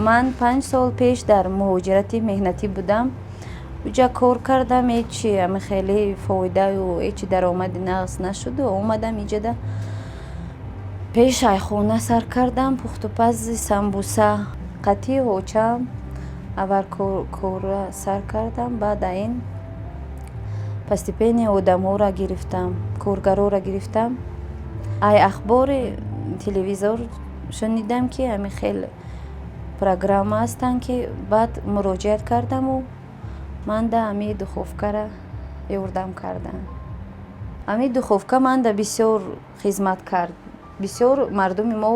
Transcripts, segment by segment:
Ман 5 сол пеш дар муҳоҷирати меҳнатӣ будам. Уҷа кор кардам, ҳечи ами хеле фоидаю ҳечи даромади нағз нашуду омадам иҷада. Пеш айхона сар кардам пухтупази самбуса. Қатъи ҳочам аввал корра сар кардам, баъд ин постепенно одамҳоро гирифтам, коргарора гирифтам. Ай ахбори телевизор шунидам, ки ҳами хел программа ҳастанд, ки баъд муроҷиат кардаму манда ҳами духовкара ёрдам карданд. Ҳами духовка манда бисёр хизмат кард. Бисёр мардуми мо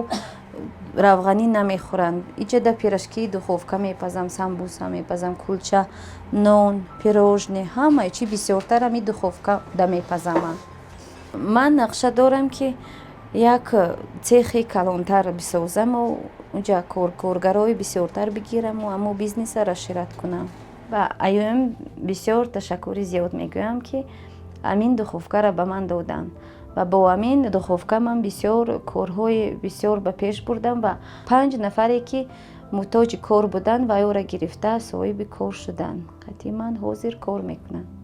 равғанӣ намехӯранд. Иҷада пирожкии духовка мепазам, самбуса мепазам, кулча, нон, пирожное, ҳамаи чи бисёртар ҳами духовкада мепазам. Ман ман нақша дорам, ки як цехи калонтар бисозаму унҷа коргарои бисёртар бигираму ҳамо бизнеса расширять кунам. Ба IOM бисёр ташаккури зиёд мегӯям, ки ҳамин духовкаро ба ман доданд ва бо ҳамин духовка ман бисёр корҳои бисёр ба пеш бурдам ва панҷ нафаре, ки муҳтоҷи кор буданд, ва ёро гирифта, соҳиби кор шуданд. Қатъи ман ҳозир кор мекунанд.